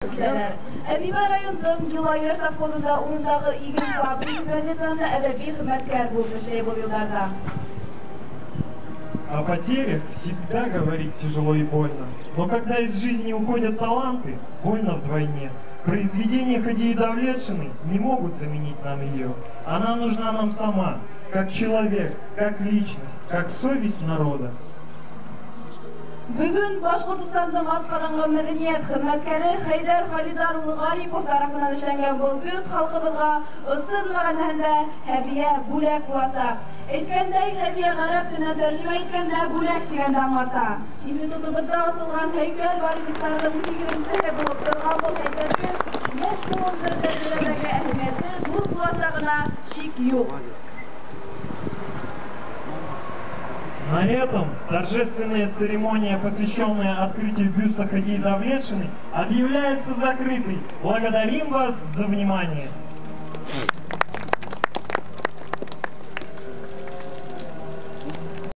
Итәләр. Әҙибә райондың Йылайыр совхозында урындағы иген фабрикасы газетаһында әҙәби хеҙмәткәр булып эшләй был йылдарҙа. О потерях всегда говорить тяжело и больно. Но когда из жизни уходят таланты, больно вдвойне. Произведения Хадии Давлетшиной не могут заменить нам ее. Она нужна нам сама, как человек, как личность, как совесть народа. Бөгөн Башҡортостандың атҡаҙанған мәҙәниәт хеҙмәткәре Хәйҙәр Халидар улы Ғарипов тарафынан эшләнгән был бюст халҡыбыҙға ысын мәғәнәһендә һәҙиә, бүләк буласаҡ. Әйткәндәй, һәҙиә ғәрәп теленә тәржемә иткәндә бүләк тигәнде аңлата. Институтыбыҙҙа асылған һәйкәл барельефтарҙың 8-сеһе булып торған был һәйкәлдең йәш быуынды тәрбиәләүҙәге әһәмиәте ҙур буласағына шик юҡ. На этом торжественная церемония, посвященная открытию бюста Хадии Давлетшиной, объявляется закрытой. Благодарим вас за внимание.